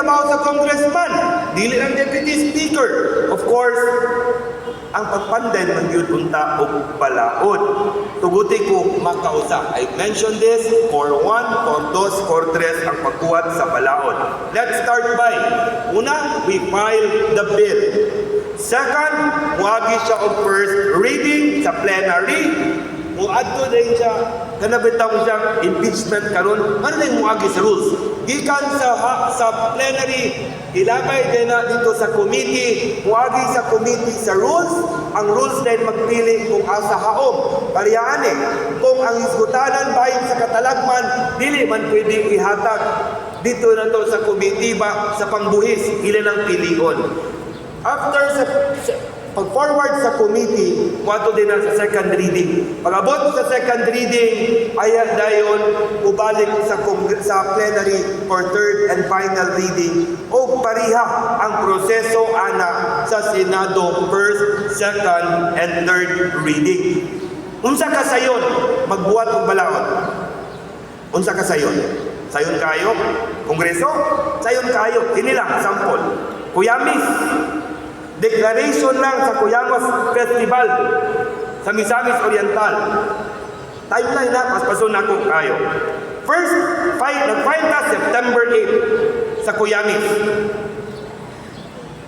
trabaho sa congressman, dili lang deputy speaker. Of course, ang pagpanday man gyud unta og balaod. Tuguti ko makausa. I mentioned this, core 1, core 2, core 3 ang pagbuhat sa balaod. Let's start by, una, we file the bill. Second, muagi siya og first reading sa plenary. Muadto din siya, kana bitaw siya impeachment karon. Ano na yung muagi sa rules? Gikan sa plenary, ilabay din na dito sa committee, muagi sa committee sa rules, ang rules din magpili kung asa haom. Parehaan eh, kung ang hisgutanan bahin sa katalagman, dili man pwede ihatag dito na to sa committee ba sa pangbuhis, ilan ang pilion. After sa pag-forward sa committee, muadto din na sa second reading. Pag-abot sa second reading, aya dayon ubalik sa plenary for third and final reading o pariha ang proseso ana sa Senado, first, second, and third reading. Unsa ka sayon magbuhat og balaod? Unsa ka sayon? Sayon kayo? Kongreso? Sayon kayo. Kini lang, sample. Kuyamis. Declaration lang sa Kuyamos Festival sa Misamis Oriental. Timeline na, paspason ako kayo. First, file, nag-file ta September 8 sa Kuyamis.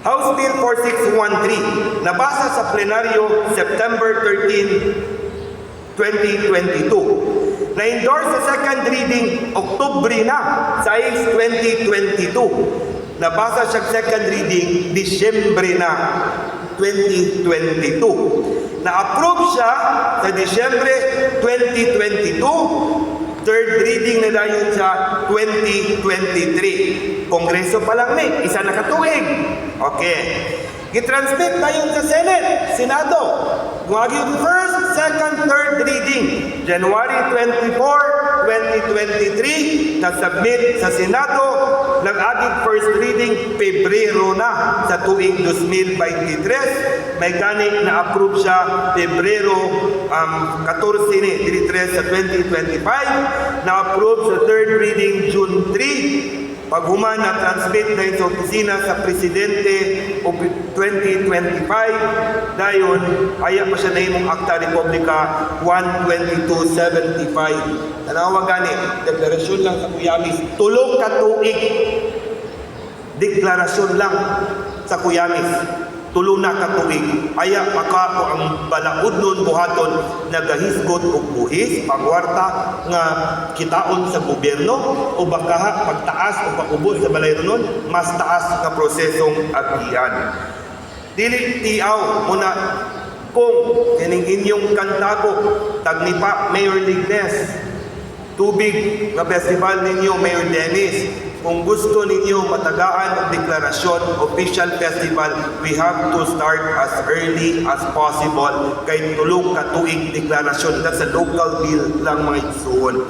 House Bill 4613, nabasa sa plenaryo September 13, 2022. Na-endorse sa second reading Oktubre na, 6, 2022. Nabasa siya second reading Disyembre na 2022. Na-approve siya sa Disyembre 2022. Third reading na dayon sa 2023. Kongreso pa lang ni, isa na katuig. Okay. Gitransmit dayon sa Senate, Senado. Muagi yung first, second, third reading. January 24, 2023, na-submit sa Senado, nag-agig first reading Pebrero na sa tuig 2023. May gani na-approve siya Pebrero 14 ni, 3 sa 2025. Na-approve sa third reading June 3. Paghuman na transmit na sa opisina sa Presidente og 2025, dayon aya pa siya nahimong Akta Republika 12275. Tanawa gani, deklarasyon lang sa Kuyamis, 3 ka tuig deklarasyon lang sa Kuyamis. 3 na ka tuig. Aya pa ka ko ang balaod nun buhaton nagahisgot og buhis, pangwarta nga kitaon sa gobyerno o baka pagtaas o pag-ubos sa balayronon, mas taas nga prosesong agian. Dili tiaw muna kung kining inyong kantago tagnipa, Mayor Lignes, tubig nga festival ninyo, Mayor Dennis, kung gusto ninyo matagaan og deklarasyon official festival, we have to start as early as possible kay 3 ka tuig deklarasyon. That's a local bill lang, mga igsuon.